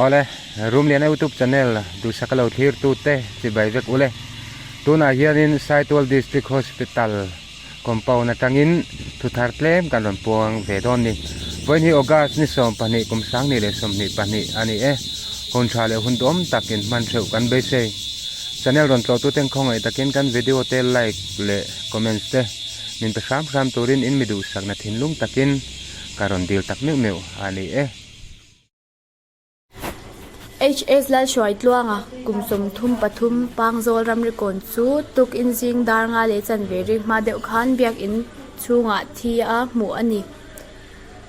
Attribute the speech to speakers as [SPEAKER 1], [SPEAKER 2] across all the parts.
[SPEAKER 1] Awle, Rumliana YouTube channel duhsak a lo thlir tute chibai vek ule. Tunah hianin Saitual District Hospital compound atangin thu thar tlem kan rawn puang ve dawn ni. Vawiin hi August ni 12 kum 2022 a ni e. Hun tha leh hun duhawm takin hman theuh kan beisei. Channel rawn tlawh tuten khawngaih takin kan video te like leh comments te min pe hram hram turin in mi duhsakna thinlung takin ka rawn dil tak meuh meuh a ni e.
[SPEAKER 2] HS Lalhruaitluanga kum 33 Pangzawl ramrikawn chu tukin zing dar nga leh chanve rik hma deuh khan biakin chhungah thi a hmuh a ni.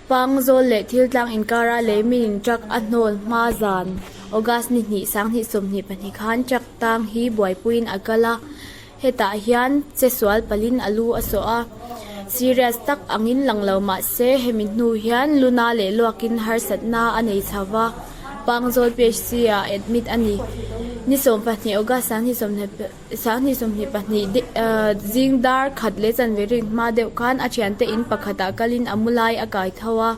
[SPEAKER 2] Pangzawl leh thiltlang inkara lei mining truck a hnawl hma zan August ni hnih 2022 khan truck tang hi buaipuiin a kal a. Hetah hian che sual palin a lu a sawh a, serious tak angin lang lo mah se hemi hnu hian luna leh luakin harsatna a nei chho va, Pangzawl PHC ah admit a ni. Ni 12 August 2022 zing dar khat leh chanve rik hma deuh khan a thiante in pakhatah kalin a mu lai a kai tho a,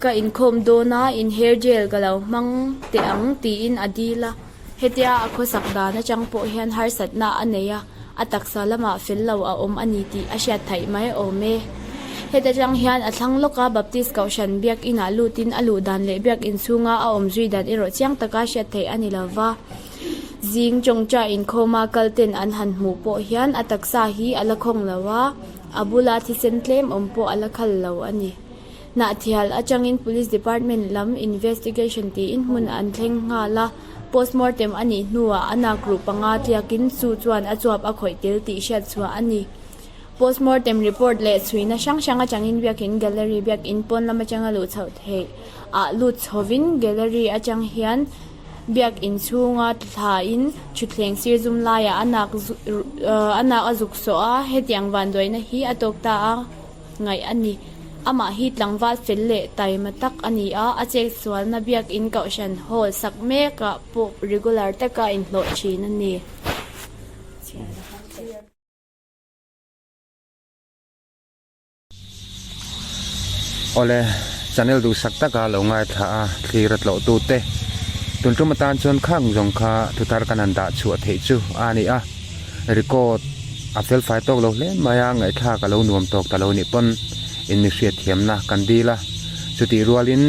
[SPEAKER 2] ka inkhawm dawn a, in hair gel ka lo hmang teh ang tiin a dil a. Hetia a khawsak dan atang pawh hian harsatna a nei a, a taksa lamah fel lo a awm a ni tih a hriat theih mai awm e. Heta tang hian a thlang lawka Baptist Kohhran Biakinah lutin a luh dan leh Biakin chhunga a awm zui dan erawh chiang taka hriat theih a ni lo va. Zing tawngtai inkhawma kal ten an han hmuh pawh hian a taksa hi a la khawng lo a, a bula thisen tlem awm pawh a la khal lo a ni. Hnahthial atangin Police Department lam investigation tiin hmun an thleng nghal a, postmortem a nih hnuah a nak ruh panga tliakin chu chuan a chuap a khawih tel tih hriat chhuah a ni. Postmortem report leh chhuina hrang hrang atangin biakin gallery biakin pawn lam atanga luh chhoh theih ah lut chhovin gallery atang hian biakin chhunga thlain thutthleng sir zum laiah a nak a nak a zuk sawh a, hetiang vanduaina hi a tawk ta a. ngaih a ni. Amah hi tlangval fel leh taima tak a ni a, a chek sualna biakin Kohhran Hall sak mekah pawh regular taka inhlawh thin a ni.
[SPEAKER 1] Awle, channel duhsak taka lo ngaithla a, thlir a tlawh tute tun tum atan chuan khang zawng kha thuthar kan han dah chhuah theih chu a ni a. Record a fel fai tawk lo hle mai a, ngaihthlak a lo nuam tawk ta lo nih pawn in mi hriatthiamna kan dil a, chutih rualin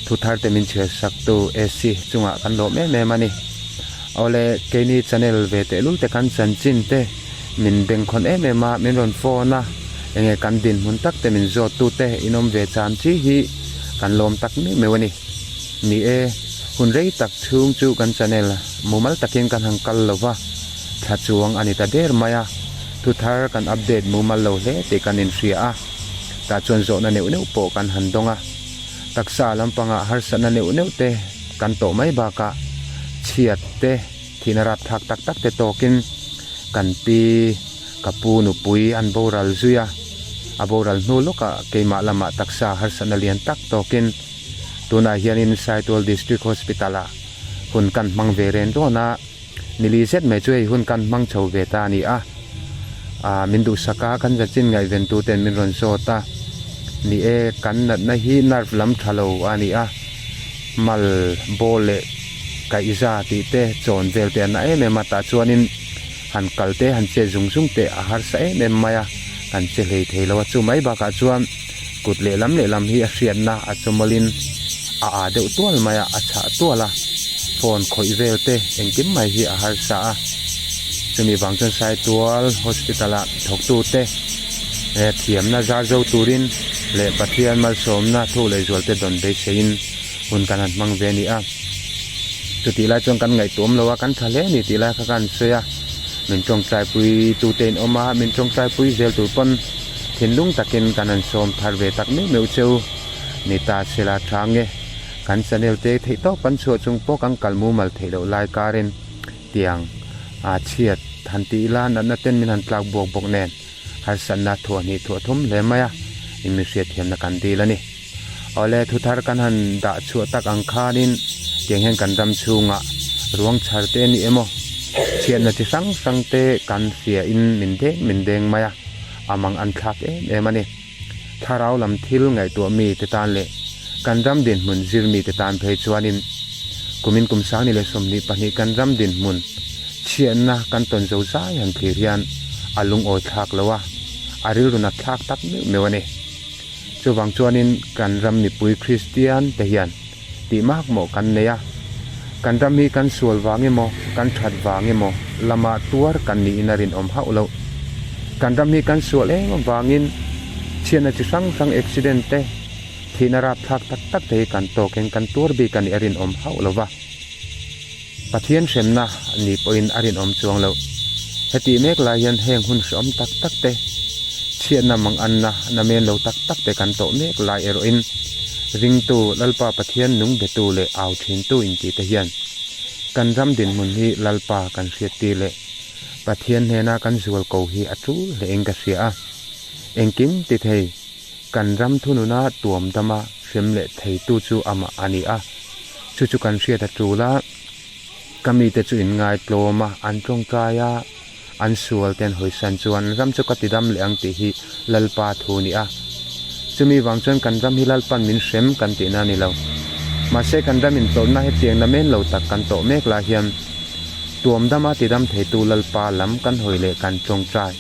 [SPEAKER 1] thu thar te min chhiar sak tu AC chungah kan lawm em em a ni. Awle keini channel ve tehlul te kan chanchin te min bengkhawn em em a, min rawn phone a, enge kan dinhmun tak te min zawt tu te in awm ve cham chi hi kan lawm tak meuh meuh a ni. Ni e, hun rei tak chhung chu kan channel mumal takin kan han kal lo va, thla chuang a ni ta der mai a, thu thar kan update mumal lo hle tih kan inhria a, tah chuan zawhna neuh neuh pawh kan han dawng a, taksa lampangah harsatna neuh neuh te kan tawh mai bakah chhiat te, thihna rapthlak tak tak te tawkin kan pi ka pu nupui an boral zui a, a boral hnu lawkah keimah lamah taksa harsatna lian tak tawkin tunah hianin Saitual District Hospital-ah hun kan hmang ve ren rawn a. Nili zet mai chu hei hun kan hmang chho ve ta a ni a, ah min duhsak a, kan chanchin ngaihven tu ten min rawn zawt a, ni e kan natna hi nerve lam tha lo a ni a, mal ball leh kaihza tih te chawn vel te an na em em a, tah chuanin han kal te han chet zung zung te a harsa em em mai a, kan che hlei thei lo a, chu mai bakah chuan kut lehlam lehlam hi a hriatna a chawmawlin a ah deuh tual mai a, a chhah tual a, phone khawih vel te engkim mai hi a harsa a, chumi vang chuan Saitual hospital ah thawktu te eh thiamna zar zo turin leh Pathian malsawmna thu leh zual te dawn beiseiin hun kan han hmang ve a ni a, chutih lai chuan kan ngaihtuah awm lo a, kan tha hle a ni tih lai kha ka han sawi a, min tawngtaipui tute in awm a, min tawngtaipui zel tur pawn. Thinlung takin kan han sawm thar ve tak meuh meuh cheu ni ta sela tha nge. Kan channel te theih tawp kan chhuah chung pawh kan kal mumal theih loh lai karin tiang a chhiat han tih ila natna ten min han tlak buak bawk nen harsatna thuah hnih thuah thum hle mai a in mi hriatthiamna kan dil a ni. Awle thu thar kan han dah chhuah tak ang khanin tiang hian kan ram chhungah ruang chhar te a ni emaw chhiatna chi hrang hrang te kan hria in min deng min deng mai a. A mang an thlak em em a ni. Thlarau lam thil ngaihtuah mi te tan leh kan ram dinhmun zir mi te tan phei chuanin Kumin kum 2022 kan ram dinhmun chhiatna kan tawn zo zai han thlir hian a lungawi thlak lo a, a rilru nat thlak tak meuh meuh a ni. Chuvang chuanin kan ram mipui Kristian te hian tih makmawh kan nei a, kan ram hi kan sual vang emaw kan that vang emaw lama tuar kan niin a rinawm hauh loh. Kan ram hi kan sual em avangin chhiatna chi hrang hrang accident te, Thihna rapthlak tak tak te hi kan tawkin kan tuar bik a nih a rinawm hauh lo va. Pathian hremna ni pawhin a rinawm chuang loh. Hetih mek lai hian heng hun hrehawm tak tak te, chhiatna manganna namen lo tak tak te kan tawh mek lai erawhin ringtu Lalpa Pathian nung betu leh au thintu inti te hian kan ram dinhmun hi Lalpa kan hriattir leh Pathian hnena kan zual ko hi a tul hlein ka hria a. Engkim ti thei. Kan ram thununa tuam dama hrem leh theitu chu amah a ni a, chu chu kan hriat a tul a, ka mite chu in ngaitlawm a, an tawngtai a, an sual te an hawisan chuan ram chu ka ti dam leh ang tih hi Lalpa thu a ni a. Chumi vang chuan kan ram hi Lalpan min hrem kan tihna a ni lo. Mahse kan ram intawrhna hetiang na men lo tak kan tawh mek lai hian tuam dama ti dam theitu Lalpa lam kan hawi leh kan tawngtai.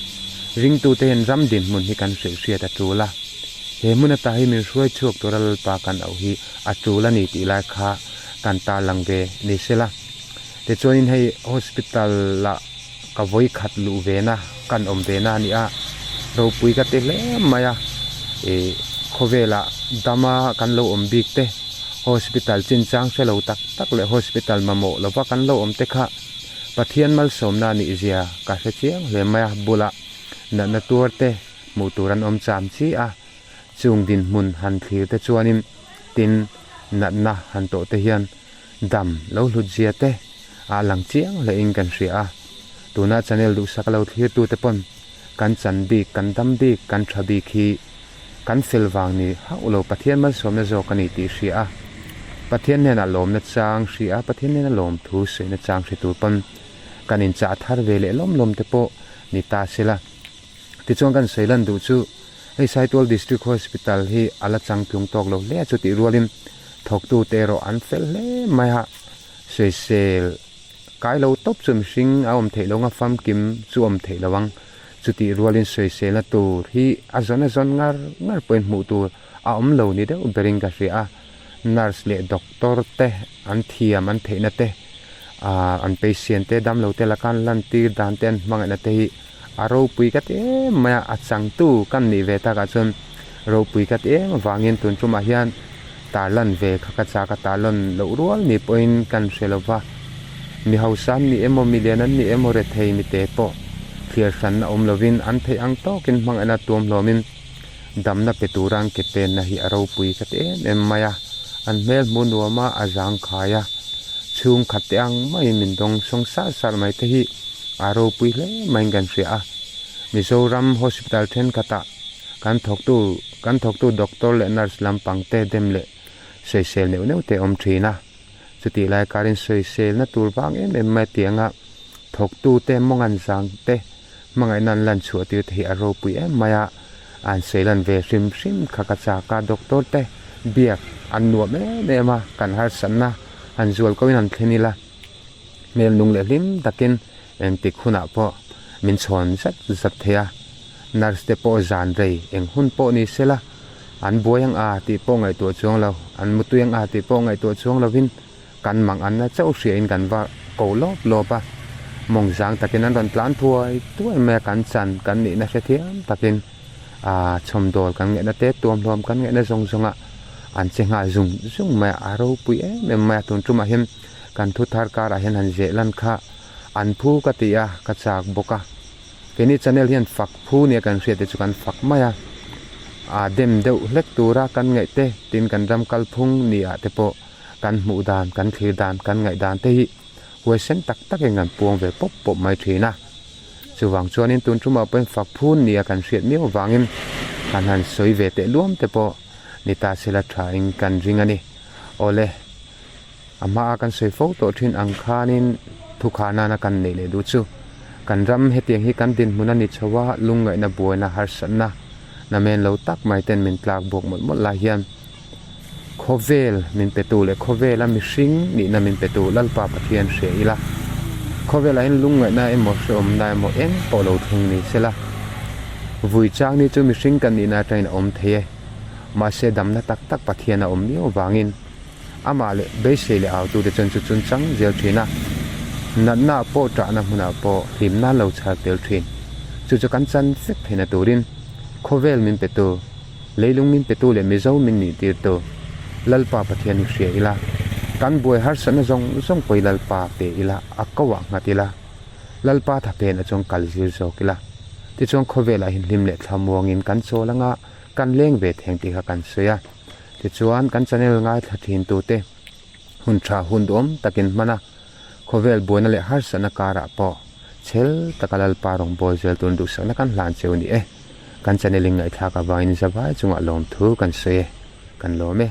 [SPEAKER 1] Ringtute hian ram dinhmun hi kan hrilh hriat a tul a, he hmun ata hi min hruai chhuak tura Lalpa kan auh hi a tul a ni tih lai kha kan tarlang ve ni sela. Tichuanin hei hospital ah ka vawi khat luh ve na, kan awm ve na a ni a, ropui ka ti hle mai a, ih khawvelah dama kan lo awm bik te, hospital chinchang hre lo tak tak leh hospital mamawh lova kan lo awm te kha Pathian malsawmna a nih zia ka hre chiang hle mai a, bulah natna tuar te hmuh tur an awm cham chi a, chung dinhmun han thlir te chuanin tin natna han tawh te hian dam lo hlut zia te a lang chiang hle in kan hria a, tuna channel duhsak lo thlir tu te pawn kan chan bik, kan dam bik, kan tha bik hi kan fel vang ni hauh lo, Pathian malsawmna zawk a ni tih hria a, Pathian hnenah lawmna chang hria a, Pathian hnena lawmthu sawina chang hre tur pawn kan inchah thar ve leh lawm lawm te pawh ni ta se la. Tichuan kan sawi lan duh chu hei Saitual District Hospital hi a la changtlung tawk lo hle a, chutih rualin thawktute erawh an fel hle mai a, sawisel Kai lo tawp chu mihring a awm theih lo nga famkim chu awm theih lo ang. Chutih rualin sawiselna tur hi a zawn a zawn ngar ngar pawhin hmuh tur a awm lo ni deuh berin ka hria a. Nurse leh doctor te an thiam an theihna te, ah an patient te damlo te laka an lantir dan te an hmangaihna te hi a ropui ka ti em mai a, a changtu kan nih ve takah chuan ropui ka ti em avangin tun tumah hian tarlan ve kha ka chak a, tarlan loh rual ni pawhin kan hre lo va, mi hausa an ni emaw mi lian an ni emaw rethei mi te pawh thliar hranna awm lovin an theih ang tawkin hmangaihna tuam hlawmin damna pe tura an ke penna hi a ropui ka ti em em mai a, an hmel hmu nuam a, a zangkhai a, chhungkhat te ang maiin min dawng sawng sar sar mai te hi. A ropui hle maiin kan hria a, Mizoram hospital thenkhatah kan thawktu kan thawktu doctor leh nurse lampang te dem leh sawisel neuh neuh te a awm thin a, chutih lai karin sawiselna tur vang em em mai tianga thawktu te mawngan zang te hmangaihna an lan chhuah tir te hi a ropui em mai a, an sawi lan ve hrim hrim kha ka chak a, doctor te biak an nuam em em a, kan harsatna han zual ko in han thlen ila. Hmel nung leh hlim takin engtik hunah pawh min chhawn zat zat thei a, nurse te pawh zan rei eng hun pawh ni sela an buai ang a tih pawh ngaihtuah chuang lo, an mutui ang a tih pawh ngaihtuah chuang lovin kan mang anna chauh hriain kan va ko lawp lawp a, mawng zang takin an rawn tlan thuai thuai mai a, kan chan kan nihna hrethiam takin aaa chhawmdawl kan ngaihna te tuamhlawm kan ngaihna zawng zawngah an che nghal zung zung mai a, a ropui em em mai a tun tumah hian. Kan thu thar karah hian han zeh lan kha an phu ka ti a, ka chak bawk a. Keini channel hian fak phu nia kan hriat te chu kan fak mai a, aa dem deuh hlek tura kan ngaih te tin kan ram kalphung ni ah te pawh kan hmuh dan, kan thlir dan, kan ngaih dan te hi huaisen tak takin kan puang ve pawp pawp mai thin a. Chuvang chuanin tun tumah pawhin fak phu nia kan hriat miau avangin kan han sawi ve teh luam te pawh ni ta sela thain kan ring a ni. Awle. A hmaa kan sawi fo tawh thin ang khanin thukha nana kan neih leh duh chu kan ram hetiang hi kan dinhmun a ni chho a, lungngaihna buaina harsatna namen lo tak mai ten min tlak buak mawlh mawlh lai hian Khawvel min petu leh khawvela mihring nihna min petu Lalpa Pathian hria ila, khawvelah hian lungngaihna emaw hrehawmna emaw eng pawh lo thleng ni sela, vui chang ni chu mihring kan nihna atangin a awm thei e. Mahse damna tak tak Pathian a awm miau vangin amah leh beisei leh autute chuan chu chun chang zel thin a, natna ah pawh tahna hmunah pawh hlimna lo chhar tel thin. Chu chu kan chan vek theihna turin khawvel min petu. Leilung min petu leh Mizo min nih tirtu Lalpa Pathian hi hria ila, kan buai harsatna zawng zawng pawh hi Lalpa pe ila, a ko ah nghat ila, Lalpa thaphen a chuan kal zir zawk ila. Tichuan khawvelah hi hlim leh thlamuangin kan chawl anga kan leng ve theng tih kha kan sawi a. Tichuan kan channel ngaithla thintute hun tha hun duhawm takin hman a, Khawvel buaina leh harsatna karah pawh chhel taka Lalpa rawngbâwl zel tûn duhsakna kan hlan cheu ni e. Kan channel in ngaihthlak avangin zavai chungah lawmthu kan sawi e. Kan lawm e.